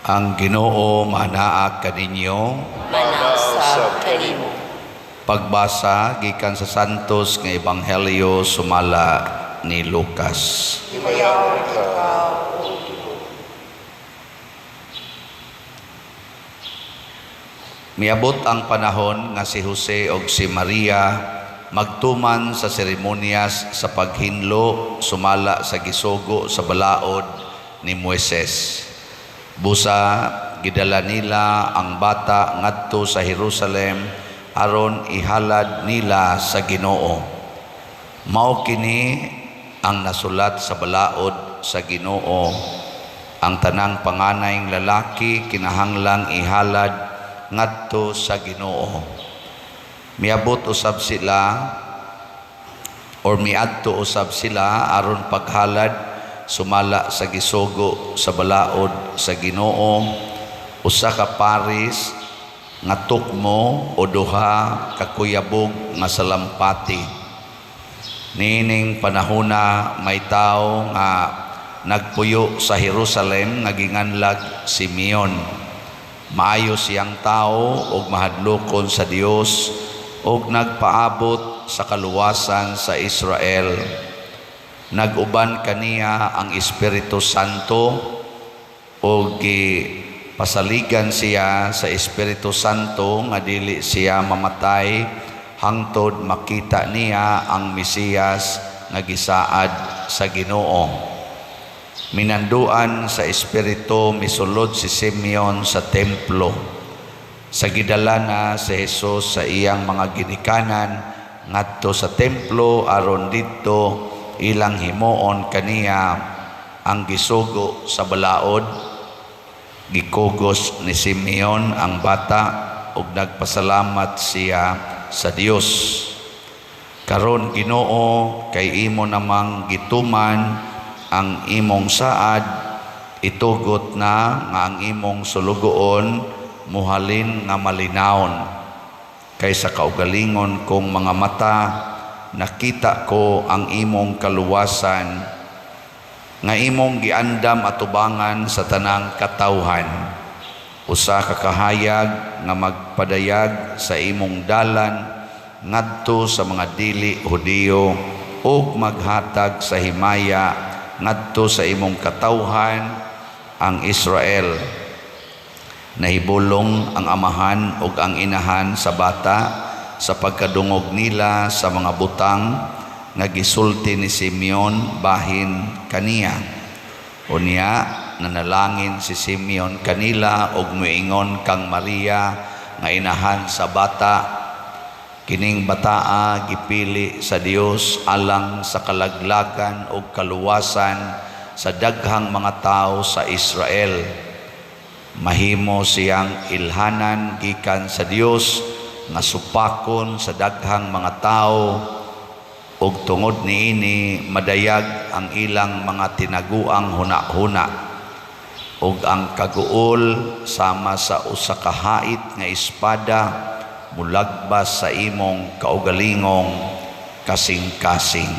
Ang Ginoo manaa kaninyo. Manaa kanimo. Pagbasa gikan sa Santos nga Ebanghelyo sumala ni Lucas. Himayaon ikaw, O Ginoo. Miabot ang panahon nga si Jose og si Maria magtuman sa seremonyas sa paghinlo sumala sa gisugo sa balaod ni Moises. Busa gidala nila ang bata ngadto sa Jerusalem aron ihalad nila sa Ginoo. Mao kini ang nasulat sa balaod sa Ginoo: ang tanang panganayng lalaki kinahanglang ihalad ngadto sa Ginoo. Miabot usab sila or miadto usab sila aron paghalad sumala sa gisugo sa balaod sa Ginoo, usa ka paris nga tukmo o duha ka kuyabog nga salampati. Niining panahona may tawo nga nagpuyo sa Jerusalem nga ginganlag Simeon. Maayo siyang tao ug mahadlokon sa Dios ug nagpaabot sa kaluwasan sa Israel. Nag-uban kaniya ang Espiritu Santo ug gipasaligan siya sa Espiritu Santo nga dili siya mamatay hangtod makita niya ang Mesiyas nga gisaad sa Ginoo. Minanduan sa Espiritu, misulod si Simeon sa templo. Sa gidala na si Jesus sa iyang mga ginikanan ngadto sa templo aron didto ilang himuon kaniya ang gisugo sa balaod, gikugos ni Simeon ang bata ug nagpasalamat siya sa Dios. Karon, Ginoo, kay imo namang gituman ang imong saad, itugot na nga ang imong sulugoon muhalin nga malinawon. Kay sa kaugalingon kong mga mata nakita ko ang imong kaluwasan nga imong giandam atubangan sa tanang katawhan, usa ka kahayag nga magpadayag sa imong dalan ngadto sa mga dili Hudiyo ug maghatag sa himaya ngadto sa imong katawhan ang Israel. Nahibulong ang amahan ug ang inahan sa bata sa pagkadungog nila sa mga butang nga gisulti ni Simeon bahin kaniya. Unya nanalangin si Simeon kanila ug miingon kang Maria nga inahan sa bata: "Kining bataa gipili sa Dios alang sa kalaglagan ug kaluwasan sa daghang mga tawo sa Israel. Mahimo siyang ilhanan gikan sa Dios nga supakon sa daghang mga tawo ug tungod niini madayag ang ilang mga tinaguang hunahuna, ug ang kaguol sama sa usa ka hait nga espada mulagbas sa imong kaugalingong kasing-kasing."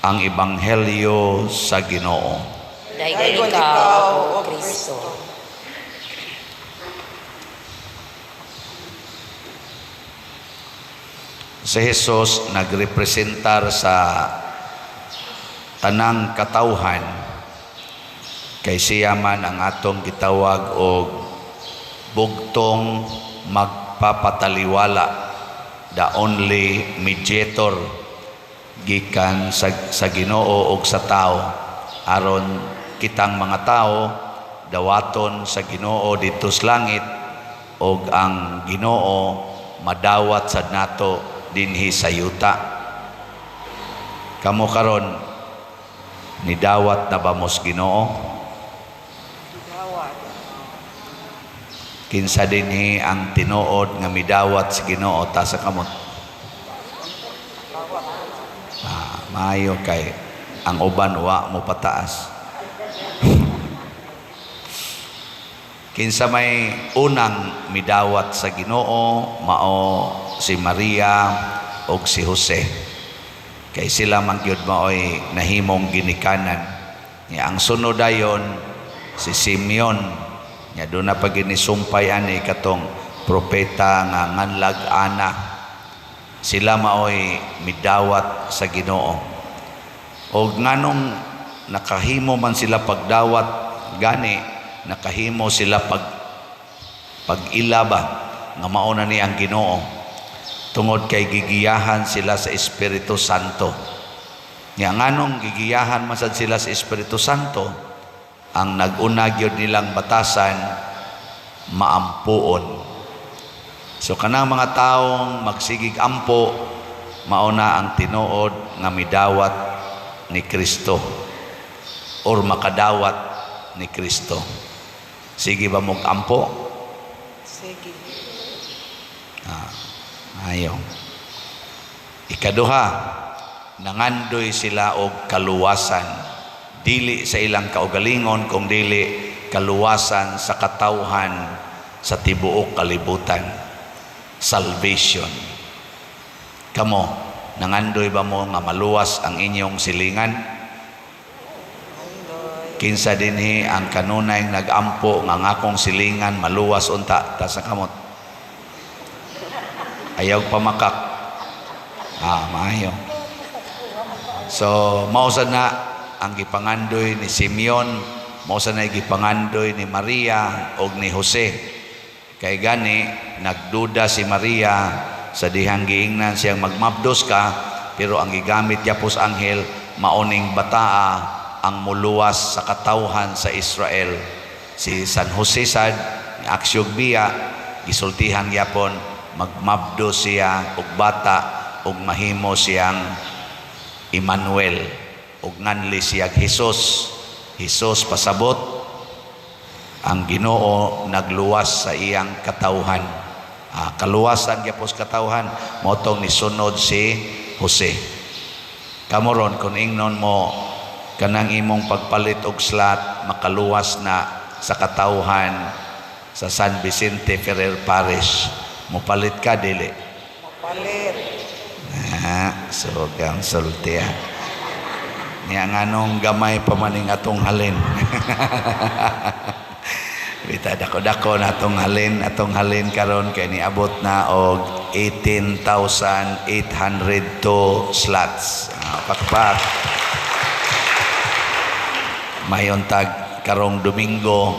Ang Ebanghelyo sa Ginoo. Daigong ikaw, O Kristo. Si Jesus nagrepresentar sa tanang katawhan kay siya man ang atong gitawag og bugtong magpapataliwala, the only mediator gikan sa Ginoo og sa tao, aron kitang mga tao dawaton sa Ginoo didto sa langit og ang Ginoo madawat sad nato dinhi sa yuta. Kamo karon, nidawat na ba mos Ginoo? Kinsa dinhi ang tinuod nga midawat sa Ginoo? Taas sa kamot. Ah, maayo kay ang uban wa mo pataas. Kinsa may unang midawat sa Ginoo, mao si Maria og si Jose. Kay sila man gyud maoy nahimong ginikanan. Nya ang sunod dayon si Simeon. Nya doon na pag inisumpay ani katong propeta nga nganlag Ana. Sila maoy midawat sa Ginoo. Og nganong nakahimo man sila pagdawat gani, nakahimo sila pag-ila ba nga mao na ni ang Ginoo, tungod kay gigiyahan sila sa Espiritu Santo. Nya nganong gigiyahan man sad sila sa Espiritu Santo? Ang nag-una gyud nilang batasan, maampuon. So kanang mga taong magsigig ampo, mao na ang tinuod nga midawat ni Kristo or makadawat ni Kristo. Sige ba mog ampo? Sige. Ayo. Ikaduha, nangandoy sila og kaluwasan. Dili sa ilang kaugalingon, kung dili kaluwasan sa katawhan sa tibuok kalibutan. Salvation. Kamo, nangandoy ba mo nga maluwas ang inyong silingan? Andoy. Kinsa dinhi ang kanunay nagampo nga ang akong silingan maluwas unta? Taas kamot. Ayaw pamakak. Ah, maayo. So, mao sad na ang gipangandoy ni Simeon, mao sad na gipangandoy ni Maria og ni Jose. Kay gani nagduda si Maria sa dihang giingnan siyang magmabdos ka, pero ang gigamit yapos anghel, maoning bataa ang muluwas sa katawhan sa Israel. Si San Jose sad, aksyog biya, gisultihan gyapon magmabdo siya og bata ug mahimo siyang Emmanuel ug nganli siya Jesus. Jesus pasabot ang Ginoo nagluwas sa iyang katawhan. Ah, kaluwasan gyapos katawhan mao tong nisunod si Jose. Kamo ron, kung ingnon mo kanang imong pagpalit og slot makaluwas na sa katawhan sa San Vicente Ferrer Parish, mopalit ka, dili? Mapalit. Ah, so kang sulti ah. Niya nganong gamay pa maning atong halin. Bita dako-dako na atong halin karon kay niabot na og 18,802 slots. Ah, pakpak. Mayon tag karong Domingo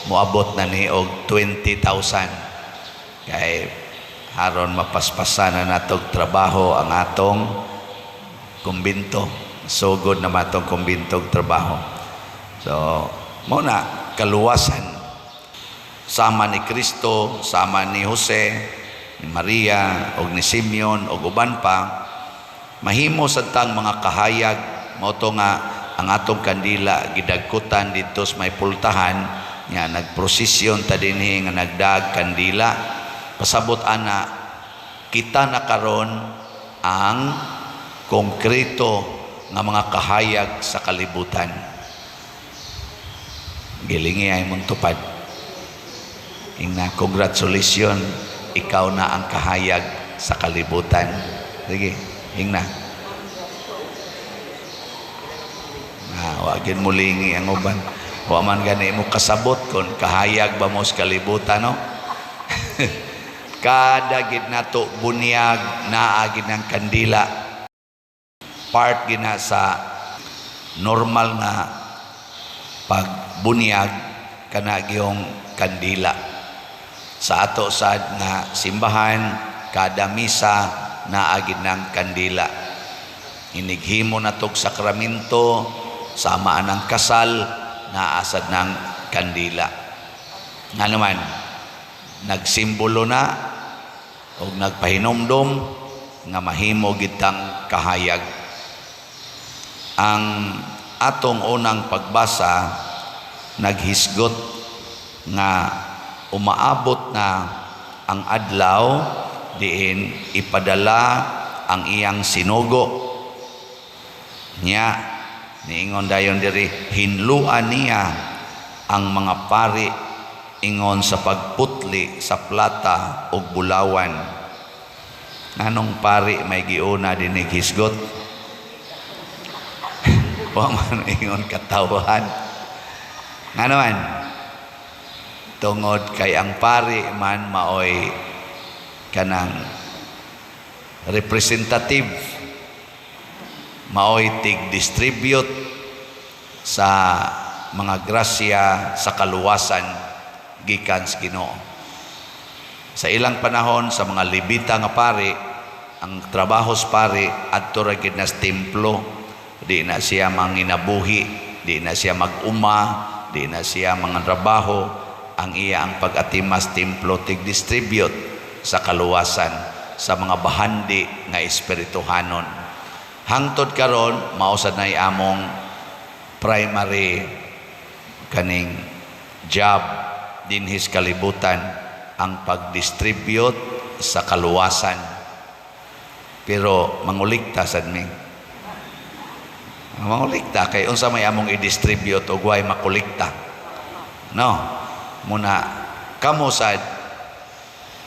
moabot na ni og 20,000. Kay aron mapaspasan na natog trabaho ang atong kumbinto. Sugod na matong kumbinto og trabaho. So, mao na kaluwasan sama ni Kristo, sama ni Jose, ni Maria, og ni Simeon, og uban pa, mahimo sad tang mga kahayag. Mao to nga ang atong kandila gidagkutan didto sa may pultahan nga nagprosesyon ta dinhi nga nagdag kandila. Pasabot ana kita na karon ang konkreto nga mga kahayag sa kalibutan. Gilingi ay mong tupad. Ingna, congratulations, ikaw na ang kahayag sa kalibutan. Sige, ingna. Ah, wagin mo lingi ang uban. Wa man gani mo kasabot kon kahayag ba mo sa kalibutan, no? Kada gid nato bunyag naa gid ng kandila. Part gina sa normal nga pagbunyag kana gyung kandila. Sa ato sad nga simbahan, kada misa naa gid ng kandila. Inighimo natog sakramento, sama anang kasal, naa sad ng kandila. Nga naman, nagsimbolo na o nagpahinomdom nga mahimo gitang kahayag. Ang atong unang pagbasa naghisgot nga umaabot na ang adlaw diin ipadala ang iyang sinugo. Nya niingon dayon diri, hinluan niya ang mga pari ingon sa pagputli sa plata ug bulawan. Nganong pari may giuna dinig hisgot? Wa man ingon katawhan. Nga naman, tungod kay ang pari man maoy kanang representative, maoy tig-distribute sa mga grasya sa kaluwasan gikan sa Ginoo. Sa ilang panahon sa mga Levita nga pari, ang trabaho sa pari adto ra gid na sa templo, di na siya manginabuhi, di na siya mag-uma, di na siya mga trabaho, ang iya ang pag-atimas templo, tig-distribute sa kaluwasan sa mga bahandi nga espirituhanon. Hangtod karon mao sad nay among primary kaning job dinhis kalibutan, ang pag-distribute sa kaluwasan. Pero mangulikta sad mi. Mangulikta kay unsa may among i-distribute og way makulikta? No. Muna kamo sad,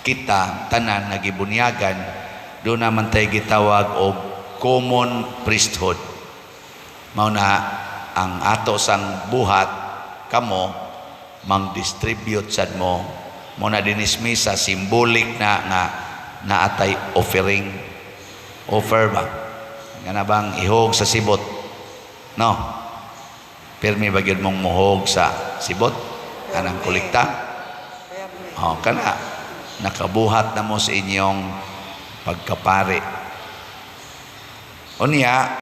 kita tanan nagibunyagan, do naman tay gitawag og common priesthood. Mao na ang ato sang buhat, kamo mang-distribute sad mo. Mo na dinis misa, symbolic na nga naatay offering. Offer ba? Nga na bang ihog sa sibot? No. Pirmi ba gyud mong muhog sa sibot? Kanang kolekta? Permi. Oh, kana nakabuhat na mo sa inyong pagkapari. Unya,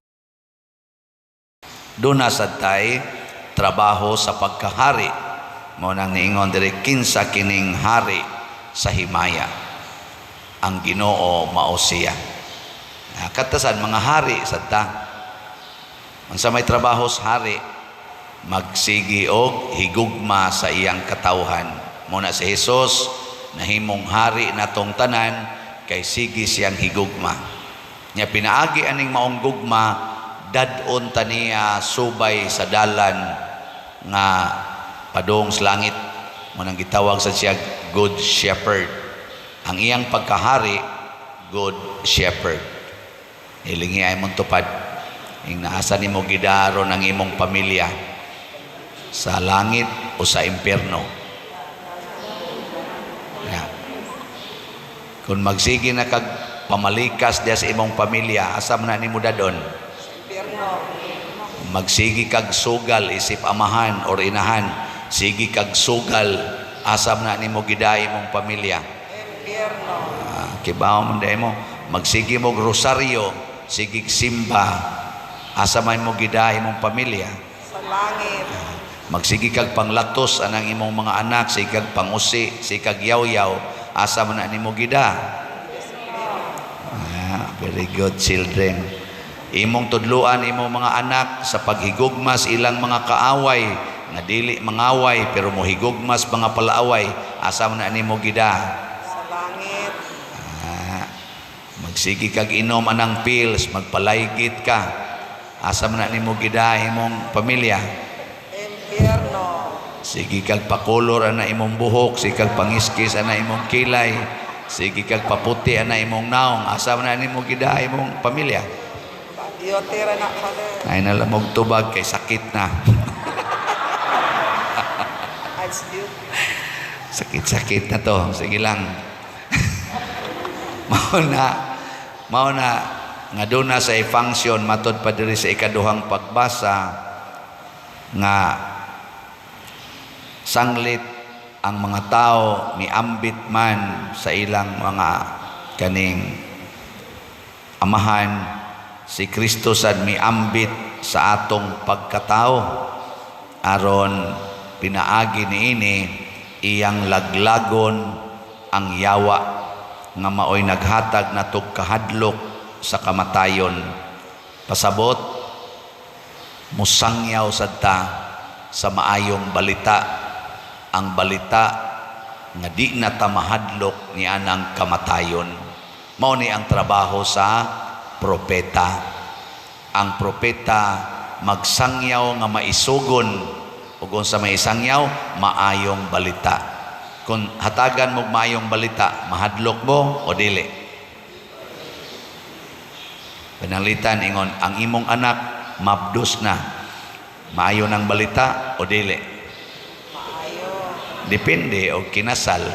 doon na sad tay trabaho sa pagkahari. Mo nang niingon diri, kinsa kining hari sa himaya? Ang Ginoo mao siya. Katasan mga hari sad ta. Unsa may trabaho sa hari? Magsigi og higugma sa iyang katawhan. Mo na si Jesus nahimong hari natong tanan kay sige siyang higugma. Nya pinaagi aning maong gugma, dad-on ta niya subay sa dalan nga padung sa langit. Mo nang gitawag sa siya Good Shepherd. Ang iyang pagkahari, Good Shepherd. Ilingi ay mong tupad. Ing naasa nimo gidaron ang imong pamilya, sa langit o sa impyerno? Yeah. Kung magsige na kag pamalikas diya sa imong pamilya, asa man na nimo dadon? Sa impyerno. Magsige kag sugal isip amahan or inahan, sige kag sugal, asa man na nimo giday imong pamilya? Impyerno. Ah, kibaw man day mo. Magsige mo rosaryo, sige simba, asa man mo giday imong pamilya? Sa langit. Magsige kag panglatos anang imong mga anak, sige kag pangusi, sige kag yaw-yaw, asa man na nimo gida? Ah, very good, children. Imong tudluan imong mga anak sa paghigugma sa ilang mga kaaway, nga dili mangaway pero mohigugma sa mga palaaway, asa man na nimo gida? Sa langit. Ah, magsige kag inom anang pills, magpalaygit ka, asa man na nimo gida imong pamilya? Impyerno. Sige kag pakolor ana imong buhok, sige kag pangiskis ana imong kilay, sige kag paputi ana imong naong, asa man na nimo gida imong pamilya? Beauty ra na, Father. Ay nalamog tubag kay sakit na. It's beauty. Sakit-sakit na to. Sige lang. Mao na nga doon na sa function matod pa diri sa ikaduhang pagbasa nga sanglit ang mga tao miambit man sa ilang mga kaning amahan, si Kristo sad miambit sa atong pagkatao aron pinaagi niini iyang laglagon ang yawa nga maoy naghatag natog kahadlok sa kamatayon. Pasabot, musangyaw sad ta sa maayong balita, ang balita nga di na ta mahadlok ni anang kamatayon. Mao ni ang trabaho sa propeta. Ang propeta magsangyaw nga maisugon, ug unsa may isangyaw? Maayong balita. Kung hatagan mo maayong balita, mahadlok mo o dili? Pananglitan ingon ang imong anak mabdos na. Maayo ng balita o dili? Maayo. Depende og kinasal.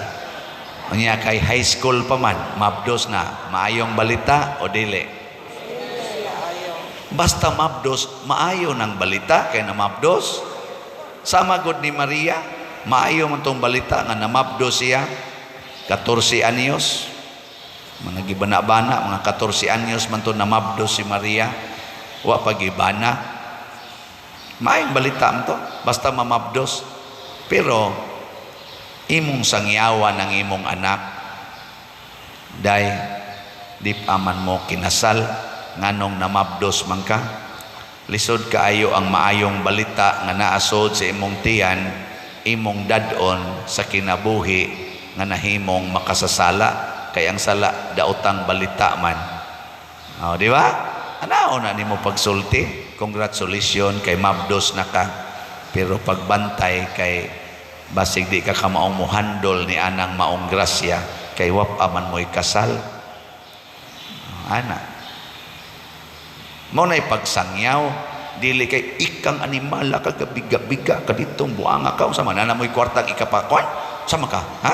Unya kay high school pa man, mabdos na. Maayong balita o dili? Maayo. Basta mabdos, maayo ng balita kay namabdos. Sama gud ni Maria, maayo man tong balita nga namabdos siya. 14 anyos. Mga gibana-bana, mga 14 anyos man to namabdos si Maria. Wa pa gibana. Maayong balita man to, basta mamabdos. Pero imong sangyawan ang imong anak, day di pa man mo kinasal, nganong namabdos man ka? Lisod kaayo ang maayong balita nga naasod sa imong tiyan, imong dad-on sa kinabuhi nga nahimong makasasala, kay ang sala daotang balita man. Oh, di ba? Anao na nimo pagsulti? Congratulations kay mabdos na ka. Pero pagbantay kay basig di ka kamaong muhandol ni anang maong grasya kay wa pa man mo'y kasal. Ana. Mao na'y pagsangyaw, dili kay ikang animala ka, gabiga-biga ka ditong buanga ka, unsa man ana mo'y kwartang ikapakuan? Sama ka, ha?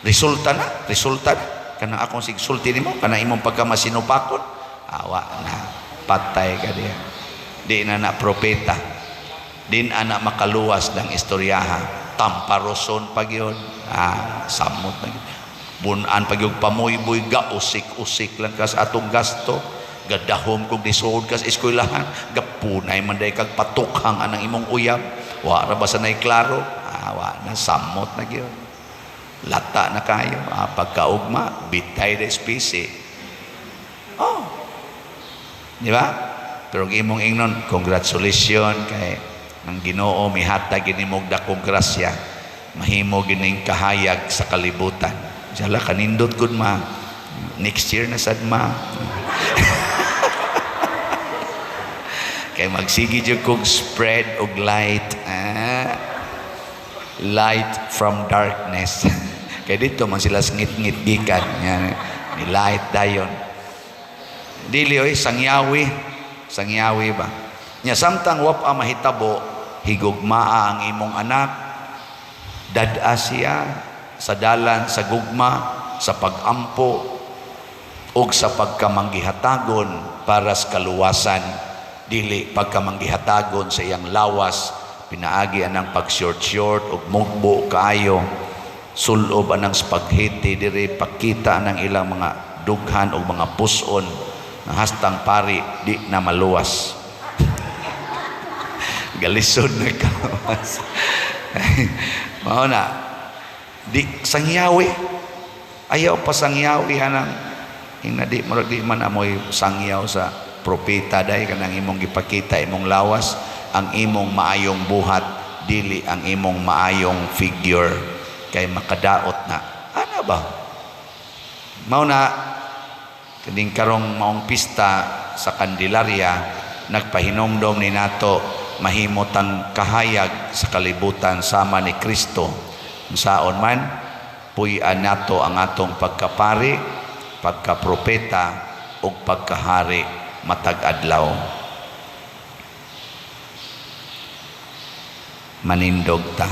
Resulta na, resulta na. Kana akong sigsulti nimo, kana imong pagkamasinupakon, awa na, patay ka diya. Di na na propeta. Di na na makaluwas ng istoryaha. Tamparoson pag yun. Ah, samot na yun. Bunan pag yung pamuyboy, gausik-usik lang ka sa atong gasto. Gadahom kung nisuod ka sa eskwelahan. Gapunay man day kag patukhang anang imong uyab. Wa ra ba sa nay klaro? Ah, wa na, samot na gyud. Lata na kayo. Ah, pagkaugma, bitay na especie. Oh. Di ba? Pero ang imong ingnon, congratulations kay ang Ginoo mihatag gini mo dakong grasya, mahimo gining kahayag sa kalibutan. Sala kanindot gud ma. Next year na sad ma. Kay magsige jud kog spread og light. Ah, light from darkness. Kay dito man sila ngit-ngit gikan. Yan, ni light dayon. Dili oy sangyawi. Sangyawi ba? Nya samtang wa pa mahitabo, higugmaa ang imong anak, dad-a siya sa dalan sa gugma, sa pag-ampo ug sa pagkamanggihatagon para sa kaluwasan, dili pagkamanggihatagon sa iyang lawas, pinaagi anang pag-short-short ug mugbo kaayo, sulob anang spaghetti diri, pakita anang ilang mga dughan ug mga puson nga hastang pari di na maluwas. Galisod na kawas. Mao na di sangyawi. Ayaw pa sangyawi anang ina di murag di man amoy sangyaw sa propeta day kanang imong gipakita imong lawas, ang imong maayong buhat, dili ang imong maayong figure kay makadaot na. Ana ba? Mao na kining karong maong pista sa Candelaria, nagpahinomdom ni nato mahimo tang kahayag sa kalibutan sama ni Kristo. Unsaon man puy-an nato ang atong pagkapari, pagkapropeta ug pagkahari matag adlaw. Manindog ta.